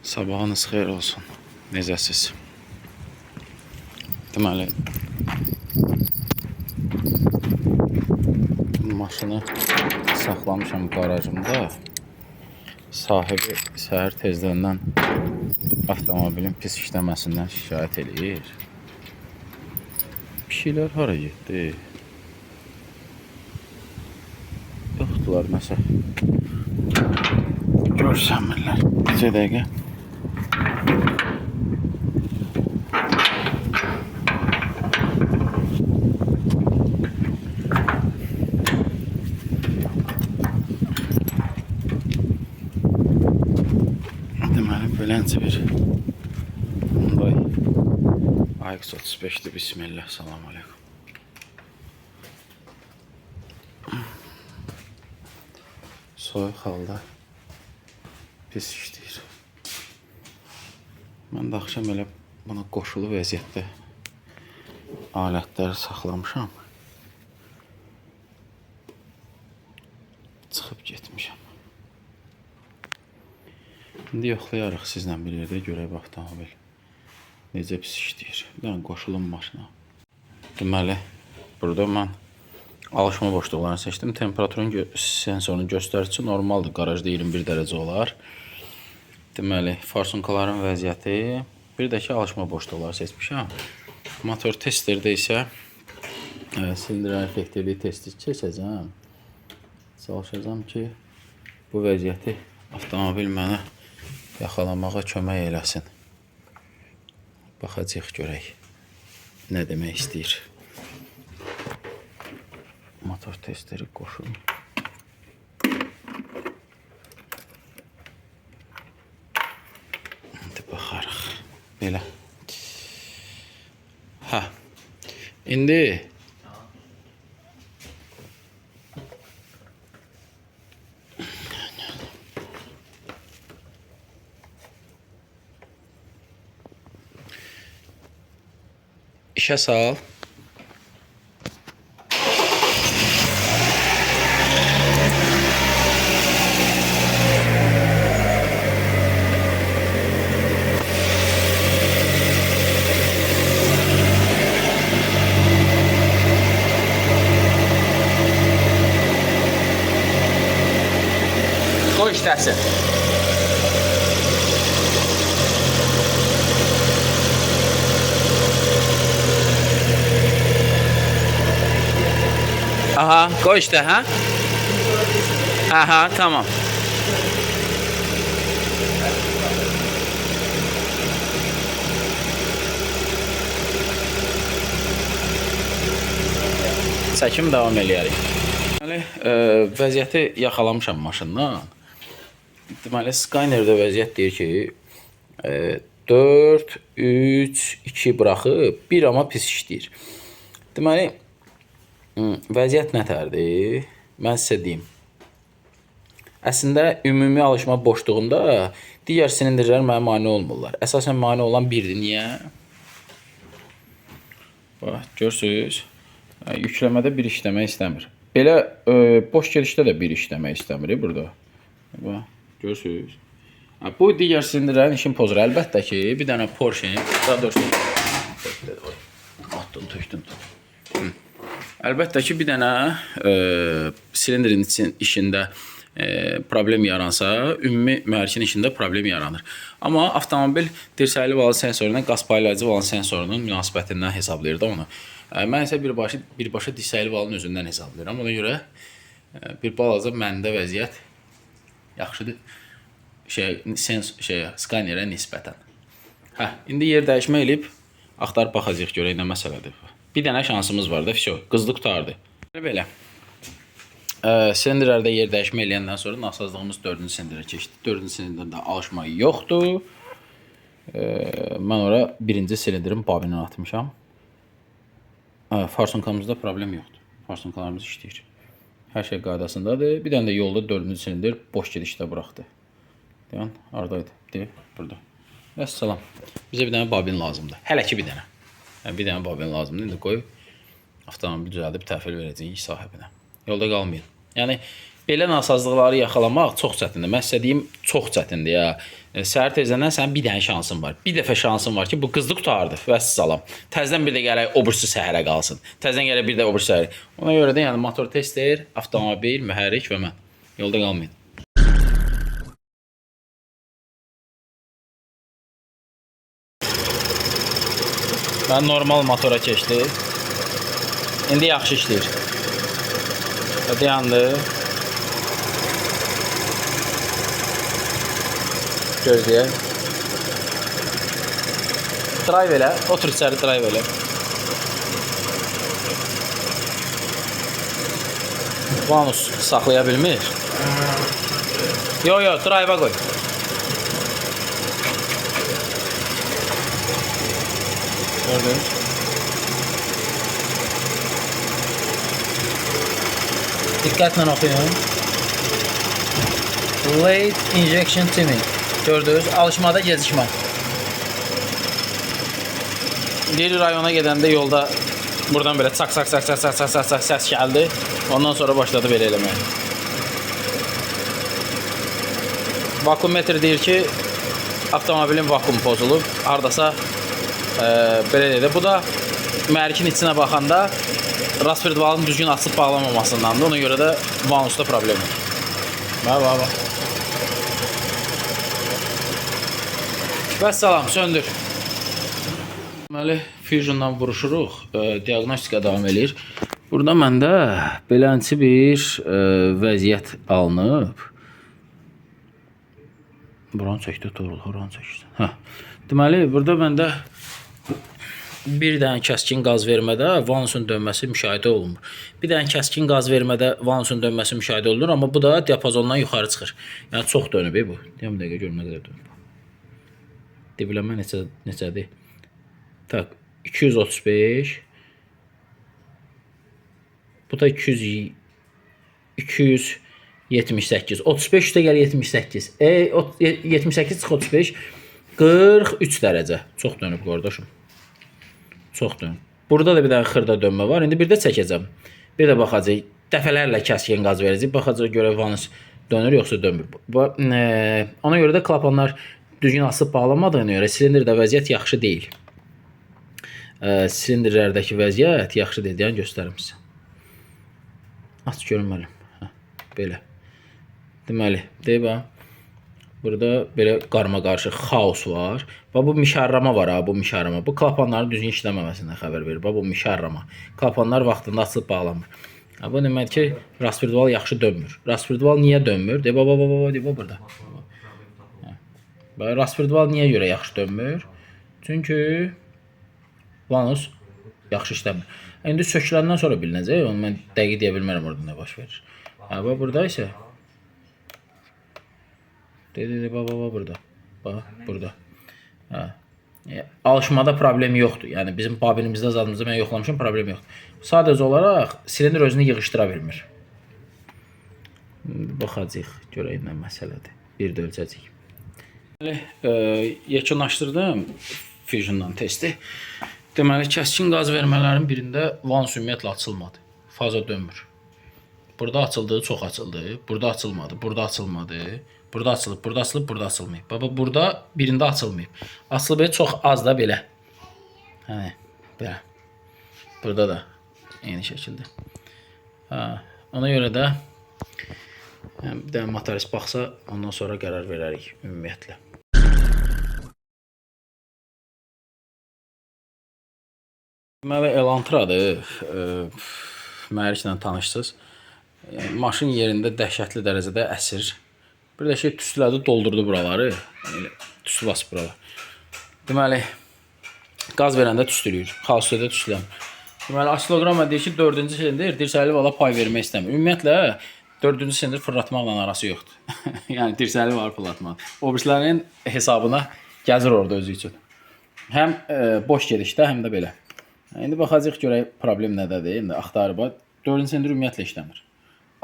Sabahınız xeyir olsun. Necəsiz? Deməli, maşını saxlamışam qarajımda. Sahibi səhər tezdəndən avtomobilin pis işləməsindən şikayət eləyir. Pişiklər hara getdi? Yoxdular nəsə. Görsənmirlər. Neçə dəqiqə? Deməli, beləncə bir Hyundai iX35-dir. Bismillah, salam aleykum. Soyuq halda pis işləyir. Mən də axşam elə buna qoşulu vəziyyətdə alətləri saxlamışam. Çıxıb getmişəm. İndi yoxlayarıq sizlə bir yerdə, görək bu avtomobil necə pis işləyir. Bir dənə qoşulum maşına. Deməli, burada mən alışma boşluqlarını seçdim. Temperaturun sensorunun göstəricisi normaldır. Qarajda 21 dərəcə olar. Deməli, farsunkaların vəziyyəti, bir də ki, alışma boşluqları seçmişəm. Motor testerdə isə silindirin effektivliyi testi keçəcəm. Çalışacağam ki, bu vəziyyəti avtomobil mənə yaxalamağa kömək eləsin. Baxacağıq görək nə demək istəyir. Motor testeri qoşun. İndi baxarıq. Belə. Hə. İndi işə sal. Qoy işləsin. Aha, qoy işlə, hə? Aha, tamam. Çəkim davam eləyərik. Deməli, vəziyyəti yaxalamışam maşından. Deməli, skanerdə vəziyyət deyir ki, 4, 3, 2 buraxıb, bir amma pis işləyir. Deməli, vəziyyət nətərdir? Mən sizə deyim. Əslində, ümumi alışma boşluğunda digər silindirlər mənə mane olmurlar. Əsasən mane olan birdir. Niyə? Bax, görürsüz? Yükləmədə bir işləmək istəmir. Belə boş gedişdə də bir işləmək istəmir burada. Bax, görürsüz? Bu digər silindirlərin işini pozur. Əlbəttə ki, bir dənə Porsche, daha doğrusu atdım, tökdüm. Əlbəttə ki, bir dənə silindirin işində problem yaransa, ümumi mühərrikin işində problem yaranır. Amma avtomobil dirsəkli valı sensoruna, qaz paylayıcı valın sensorunun münasibətindən hesablayır da onu. Mən isə birbaşa dirsəkli valın özündən hesablayıram. Ona görə bir balaca məndə vəziyyət yaxşıdır. Skanerə nisbətən. Hə, indi yer dəyişmə eləyib axtarıb baxacağıq görək nə məsələdir. Bir dənə şansımız var da, vəsə, qızdı qurtardı. Belə. Silindirlərdə yer dəyişmə eləyəndən sonra nasazlığımız 4-cü silindirə keçdi. 4-cü silindirdə alışma yoxdur. Mən ora 1-ci silindirin babini atmışam. Farsunkamızda problem yoxdur. Farsunkalarımız işləyir. Hər şey qaydasındadır. Bir dənə də yolda 4-cü silindir boş gedişdə buraxdı. Deyən, haradaydı? Deyir, burada. Vəssalam. Bizə bir dənə babin lazımdır. Hələ ki bir dənə. Yəni, bir dənə babin lazımdır. İndi qoyub avtomobil düzəldib təhvil verəcəyik sahibinə. Yolda qalmayın. Yəni, Belə nasazlıqları yaxalamaq çox çətindir. Mən sizə deyim, çox çətindir ya. Səhər tezdən sənin bir dənə şansın var. Bir dəfə şansın var ki, bu qızdı qurtardı. Vəssalam. Təzədən bir də gərək o birisi səhərə qalsın. Təzədən gərək bir də o birisi səhərə. Ona görə də yəni motor tester, avtomobil, mühərrik və mən. Yolda qalmayın. Mən normal motora keçdi. İndi yaxşı işləyir. Dayandı. Gözləyək. Drive elə. Otur içəri drive elə. Vanus saxlaya bilmir. Yo, yo, drive-a qoy. Gördünüz. Diqqətlə oxuyun. Late injection timing. Gördünüz? Alışmada gecikmə. Bir rayona gedəndə yolda buradan belə çak çak çak çak çak çak çak çak səs gəldi. Ondan sonra başladı belə eləməyə. Vakuummetr deyir ki, avtomobilin vakuum pozulub. Hardasa belə deyək də. Bu da mühərrikin içinə baxanda raspberry düzgün açıb bağlamamasındandır. Ona görə də vanusda problem var. Bax, bax, bax. Vəssalam, söndür. Deməli, Fusion'dan vuruşuruq. Diaqnostika davam eləyir. Burada məndə belənçi bir vəziyyət alınıb. Buranı çəkdi, doğru, oranı çəkdi. Hə. Deməli, burada məndə bir dənə kəskin qaz vermədə vanusun dönməsi müşahidə olunmur. Bir dənə kəskin qaz vermədə vanusun dönməsi müşahidə olunur, amma bu da diapazondan yuxarı çıxır. Yəni çox dönüb bu. Deyəm bir dəqiqə görüm nə qədər dönüb. Dibləmə neçədir? Tak, 235. Bu da 200 278. 35 üstə gəl 78. 78 çıx 35. 43 dərəcə. Çox dönüb qardaşım. Çox dönüb. Burada da bir dənə xırda dönmə var. İndi bir də çəkəcəm. Bir də baxacağıq. Dəfələrlə kəskin qaz verəcəyik. Baxacağıq görək vanus dönür yoxsa dönmür. Ona görə də klapanlar düzgün asıb bağlamadığına görə silindrdə vəziyyət yaxşı deyil. Silindrlərdəki vəziyyət yaxşı deyil. Yəni göstərim sizə. Aç görünməliyim. Hə, belə. Deməli, deyib ha. Burada belə qarma-qarışıq xaos var. Bax bu mişarlama var ha, bu mişarlama. Bu klapanların düzgün işləməməsindən xəbər verir. Bax bu mişarlama. Klapanlar vaxtında açılıb bağlanmır. Ha, bu deməkdir ki, raspberry yaxşı dönmür. Raspberry niyə dönmür? De bax bax bax bax, bax burada. Hə. Bax raspberry niyə görə yaxşı dönmür? Çünki vanus yaxşı işləmir. İndi söküləndən sonra bilinəcək. Onu mən dəqiq deyə bilmərəm orada nə baş verir. Ha, bax burada isə De, de, de, bax, bax, bax burada. Bax, burada. Hə. Alışmada problem yoxdur. Yəni bizim babinimizdə zadımızda mən yoxlamışam, problem yoxdur. Sadəcə olaraq silindr özünü yığışdıra bilmir. İndi baxacağıq, görək nə məsələdir. Bir də ölçəcəyik. Deməli, yekunlaşdırdım Fusion'dan testi. Deməli, kəskin qaz vermələrin birində vanus ümumiyyətlə açılmadı. Faza dönmür. Burada açıldı, çox açıldı. Burada açılmadı, burada açılmadı. Burada açılıb, burada açılıb, burada açılmayıb. Baba burada birində açılmayıb. Açılıb çox az da belə. Hə, belə. Burada da eyni şəkildə. Hə, ona görə də yəni, bir dənə motorist baxsa, ondan sonra qərar verərik ümumiyyətlə. Deməli Elantradır. Mühərriklə tanışsınız. Yəni, maşın yerində dəhşətli dərəcədə əsir. Bir də şey tüstülədi, doldurdu buraları. Elə tüstü basıb buralar. Deməli, qaz verəndə tüstülüyür. Xaosda tüstüləmir. Deməli, asiloqramma deyir ki, 4-cü silindr dirsəli vala pay vermək istəmir. Ümumiyyətlə, 4-cü silindr fırlatmaqla arası yoxdur. Yəni, dirsəli var fırlatmaq. O birislərin hesabına gəzir orada özü üçün. Həm boş gedişdə, həm də belə. İndi baxacağıq görək problem nədədir. İndi axtarıb. 4-cü silindr ümumiyyətlə işləmir.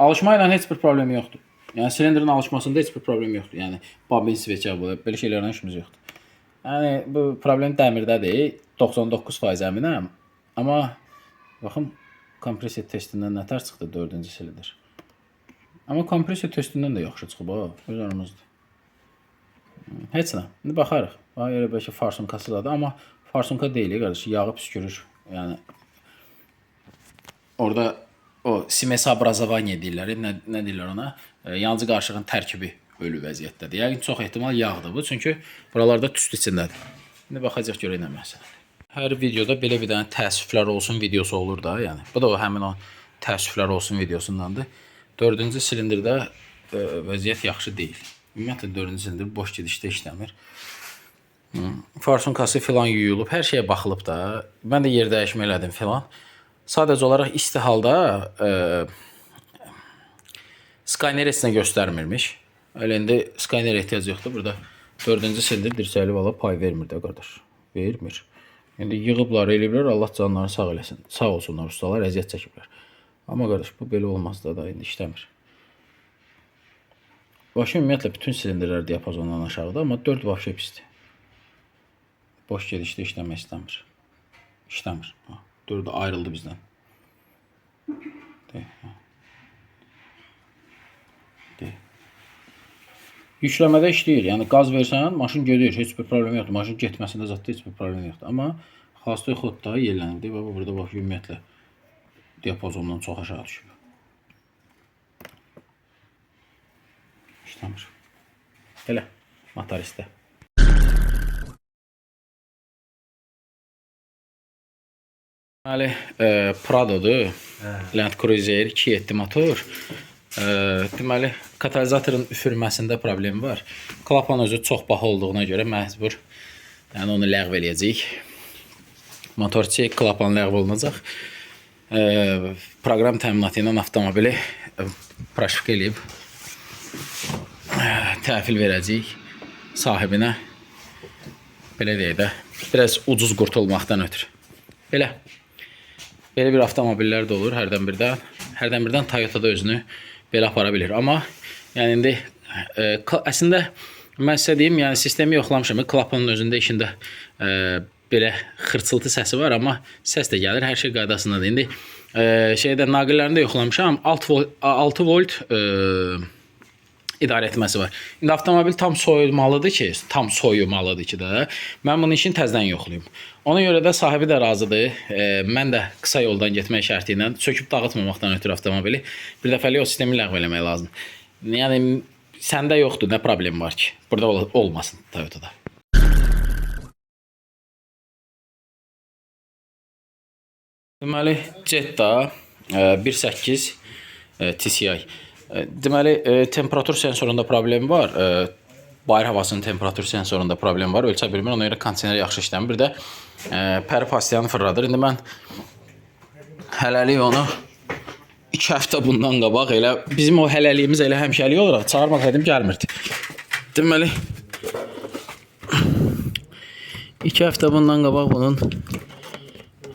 Alışma ilə heç bir problemi yoxdur. Yəni silindrin alışmasında heç bir problem yoxdur. Yəni babin sveça bu belə şeylərlə işimiz yoxdur. Yəni bu problem dəmirdədir. 99% əminəm. Amma baxın kompressiya testindən nətər çıxdı 4-cü silindr. Amma kompressiya testindən də yaxşı çıxıb ha, öz aramızda. Heç nə. İndi baxarıq. Bax elə bəlkə farsunkası da, amma farsunka deyil, qardaş, yağı püskürür. Yəni orada o smesobrazovание deyirlər, nə deyirlər ona? Yanıcı qarışığın tərkibi ölü vəziyyətdədir. Yəqin çox ehtimal yağdır bu, çünki buralarda tüstü içindədir. İndi baxacaq görək nə məsələdir. Hər videoda belə bir dənə təəssüflər olsun videosu olur da, yəni. Bu da o həmin o təəssüflər olsun videosundandır. Dördüncü silindirdə vəziyyət yaxşı deyil. Ümumiyyətlə dördüncü silindir boş gedişdə işləmir. Farsunkası filan yuyulub, hər şeyə baxılıb da. Mən də yer dəyişmə elədim filan. Sadəcə olaraq isti halda skaner heç nə göstərmirmiş. Elə indi skanerə ehtiyac yoxdur. Burada dördüncü silindir dirsəkli vala pay vermir də qardaş. Vermir. İndi yığıblar, eləyiblər, Allah canlarını sağ eləsin. Sağ olsunlar ustalar, əziyyət çəkiblər. Amma qardaş bu belə olmaz da, da indi işləmir. Başı ümumiyyətlə bütün silindirlər diapazondan aşağıda, amma 4 vəbşə pisdir. Boş gedişdə işləmək istəmir. İşləmir. Ha, 4 ayrıldı bizdən. De, ha. De. Yükləmədə işləyir. Yəni qaz versən, maşın gedir, heç bir problem yoxdur. Maşın getməsində zətdə heç bir problem yoxdur. Amma xolostoj xodda yellənirdi və burada bax ümumiyyətlə diapazondan çox aşağı düşüb. İşləmir. Elə motoristə. Deməli, Prado-dur. Land Cruiser 2.7 motor. Deməli, katalizatorun üfürməsində problem var. Klapan özü çox baha olduğuna görə məcbur, yəni onu ləğv eləyəcəyik. Motorçi klapan ləğv olunacaq. Proqram təminatı ilə avtomobili proşivka eləyib təhvil verəcəyik sahibinə. Belə deyək də, biraz ucuz qurtulmaqdan ötürü. Belə. Belə bir avtomobillər də olur hərdən birdən. Hərdən birdən Toyota da özünü belə apara bilir. Amma yəni indi əslində mən sizə deyim, yəni sistemi yoxlamışam. Klapanın özündə işində belə xırçıltı səsi var, amma səs də gəlir, hər şey qaydasındadır. İndi şeydə naqillərində yoxlamışam. 6 volt, 6 volt idarə etməsi var. İndi avtomobil tam soyulmalıdır ki, tam soyumalıdır ki də. Mən bunun işini təzədən yoxlayım. Ona görə də sahibi də razıdır. Mən də qısa yoldan getmək şərti ilə söküb dağıtmamaqdan ötürü avtomobili bir dəfəlik o sistemi ləğv eləmək lazımdır. Yəni səndə yoxdur, nə problem var ki? Burada olmasın Toyota'da. Deməli, Jetta 1.8 TCI. Deməli, temperatur sensorunda problem var. Bayır havasının temperatur sensorunda problem var. Ölçə bilmir. Ona görə kondisioner yaxşı işləmir. Bir də pəri pastiyanı fırladır. İndi mən hələlik onu 2 həftə bundan qabaq elə bizim o hələliyimiz elə həmişəlik olaraq çağırmasaydım gəlmirdi. Deməli 2 həftə bundan qabaq bunun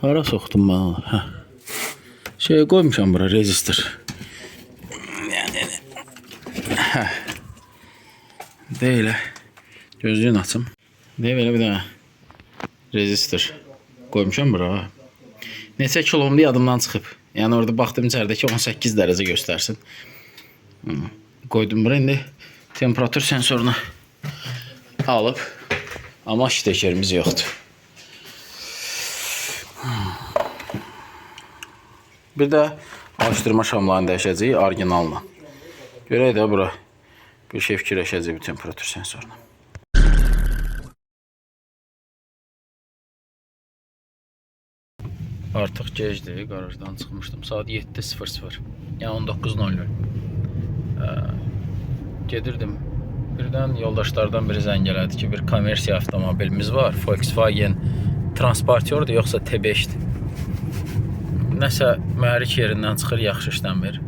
hara soxdum mən onu? Hə. Şey qoymuşam bura rezistr. Yəni hə. De elə. Gözlüyün açım. De belə bir dənə rezistr qoymuşam bura. Neçə kilomdur yadımdan çıxıb. Yəni orada baxdım içəridəki 18 dərəcə göstərsin. Qoydum bura indi temperatur sensorunu alıb amma ştekerimiz yoxdur. Bir də alışdırma şamlarını dəyişəcəyik orijinalla. Görək də bura bir şey fikirləşəcəyik bu temperatur sensoruna. Artıq gecdir, qarajdan çıxmışdım. Saat 7:00, yəni 19:00. Gedirdim. Birdən yoldaşlardan biri zəng elədi ki, bir kommersiya avtomobilimiz var. Volkswagen Transporterdir, yoxsa T5-dir. Nəsə mühərrik yerindən çıxır, yaxşı işləmir.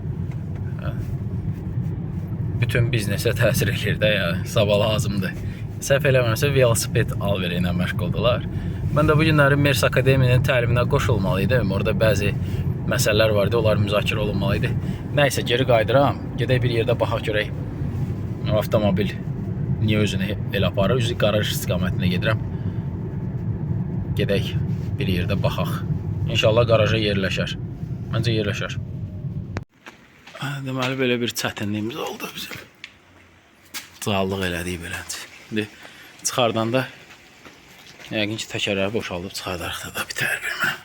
Bütün biznesə təsir eləyir də, yəni sabah lazımdır. Səhv eləmirəmsə velosiped alveri ilə məşğuldurlar. Mən də bu günləri Mers Akademinin təliminə qoşulmalı idim. Orada bəzi məsələlər vardı, onlar müzakirə olunmalı idi. Nəysə geri qayıdıram. Gedək bir yerdə baxaq görək. O avtomobil niyə özünü elə aparır? Üzü qaraj istiqamətinə gedirəm. Gedək bir yerdə baxaq. İnşallah qaraja yerləşər. Məncə yerləşər. Deməli belə bir çətinliyimiz oldu bizim. Callıq elədik beləncə. İndi çıxardanda yəqin ki təkərləri boşaldıb çıxardarıq da bitər bilmirəm.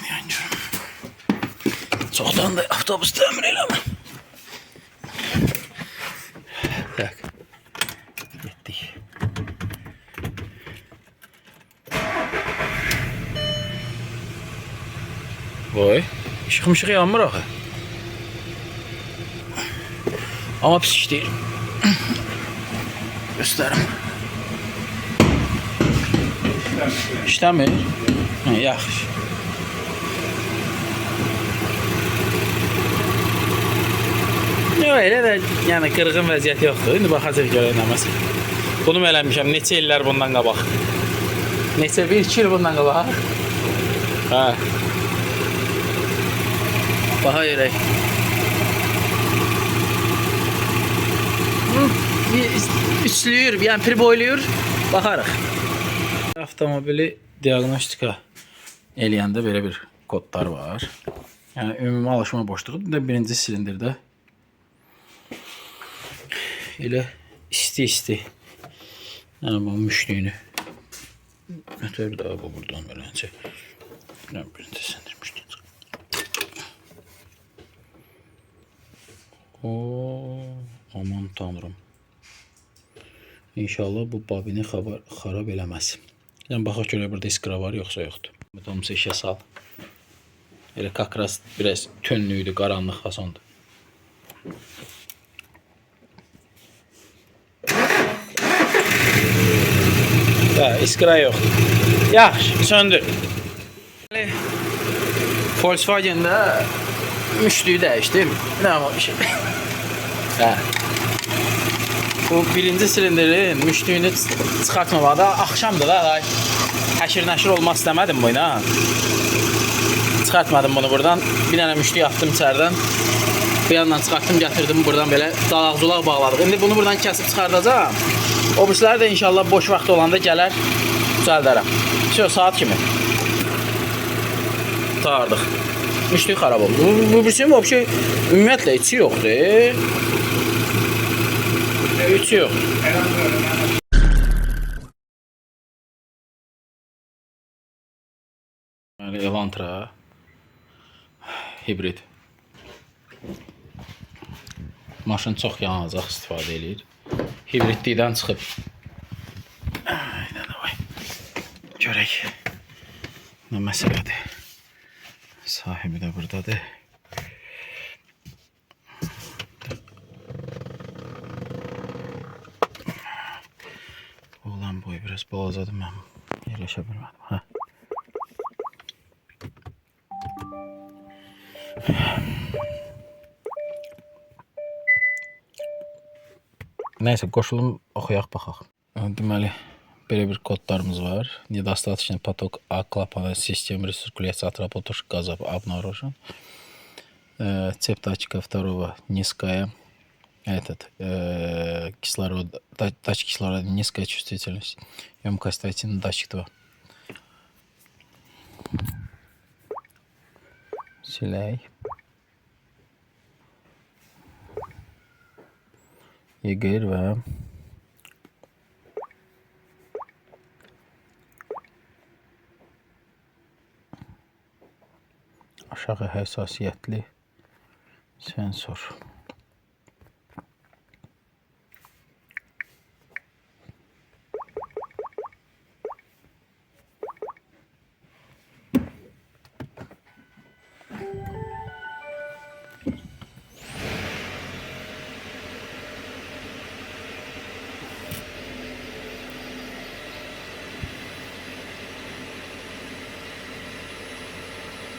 Yəni görüm. Çoxdan da avtobus təmir eləmir. Tak. Getdik. Vay, işıq mışıq yanmır axı. Amma pis işləyir. Göstərim. İşləmir? Hə, yaxşı. Yox, elə də yəni qırğın vəziyyət yoxdur. İndi baxacağıq görək nə məsələ. Bunu mən eləmişəm neçə illər bundan qabaq. Neçə bir iki il bundan qabaq. Hə. Baxa görək. Üçlüyür, yəni priboyluyur. Baxarıq. Avtomobili diaqnostika eləyəndə belə bir kodlar var. Yəni ümumi alışma boşluğu. Bir də birinci silindirdə elə isti-isti. Yəni bu müşlüyünü ötür daha bu buradan beləncə. Yəni birinci silindir müşlüyünü. Oo, aman tanrım. İnşallah bu babini xarab eləməz. Yəni baxaq görək burada iskra var yoxsa yoxdur. Hamısı işə sal. Elə kakras biraz tönlüydü, qaranlıq fasondur. Hə, iskra yoxdur. Yaxşı, söndür. Volkswagen-də müşlüyü dəyişdim. Nə amma bir şey. Hə. Bu birinci silindirin müşlüyünü çıxartmamalı. Axşamdır da, ay. Həşir-nəşir olmaq istəmədim bu ilə. Çıxartmadım bunu buradan. Bir dənə müşlük atdım içəridən. Bu yandan çıxartdım, gətirdim buradan belə dalaq-zulaq bağladıq. İndi bunu buradan kəsib çıxardacağam. O birisləri də inşallah boş vaxt olanda gələr, düzəldərəm. Vəsə, saat kimi. Qurtardıq. Müşlük xarab oldu. Bu birisinin vəbşə ümumiyyətlə içi yoxdur. İçi yox. Deməli, Elantra hibrid. Maşın çox yanacaq istifadə eləyir. Hibridlikdən çıxıb. Aynen, vay. Görək nə məsələdir. Sahibi də buradadır. Oğlan boyu biraz balacadır, mən yerləşə bilmədim. Hə. Nəysə, qoşulum, oxuyaq, baxaq. Deməli, belə bir kodlarımız var. Недостаточный поток А клапана системы рециркуляции отработавших газов обнаружен. Цепь датчика второго низкая. Этот, кислород, датчик кислорода низкая чувствительность. Емкость 1, датчик 2. Silək. EGR və aşağı həssasiyyətli sensor.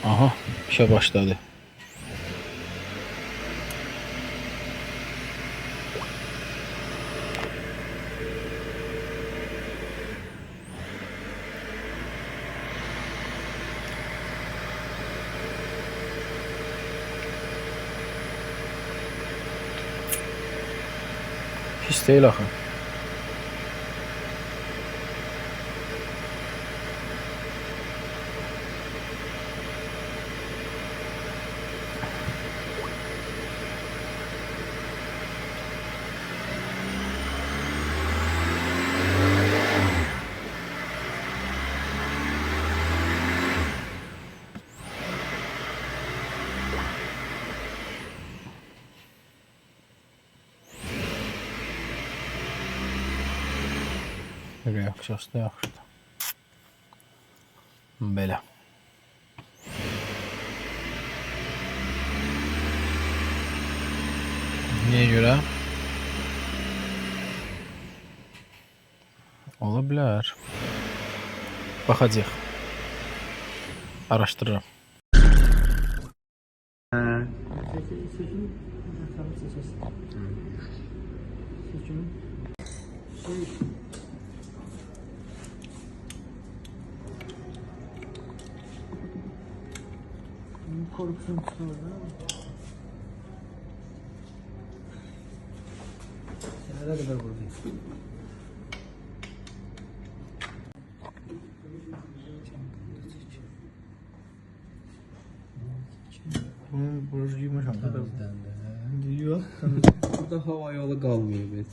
Aha, işə başladı. Pis deyil axı. Reaksiyası da yaxşıdır. Belə. Niyə görə? Ola bilər. Baxacağıq. Araşdırıram. Seçim, tam seçesin. Seçim. Şey. Bunun korkusunu çıkardı. Səhərə qədər buradayım. Bunu burası yumuş ama. Diyor. Burada hava yolu qalmayıb heç.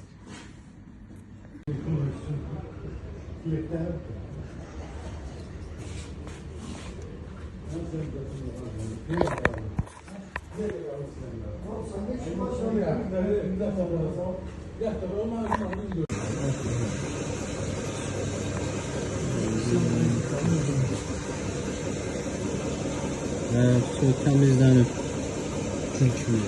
Hə, su təmizlənib. Gül kimi.